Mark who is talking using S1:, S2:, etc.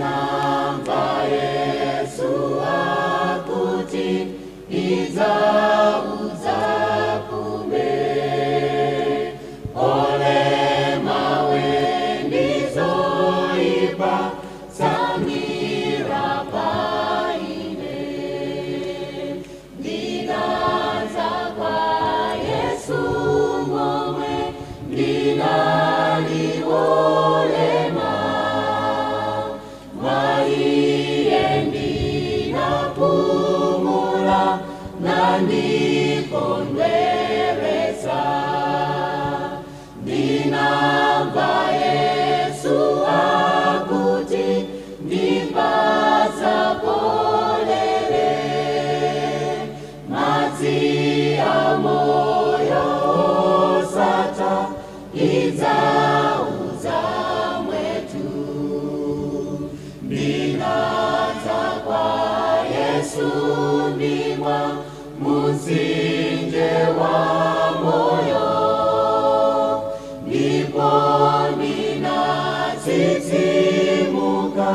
S1: Ndinamva Yesu akuti idza udzapume, olema wendizoipa tsamira paine. Ndinadza kwa Yesu momwe ndinaliwolema, mwaiye ndinapumula nandikondweresa. Ndinamva Yesu akuti ndipasa polele, madzi amoyo osata idza udzamwetu. Ndinadza kwa Yesu ndimwa mutsinje wa moyo, ndipo ndinatsitsimuka.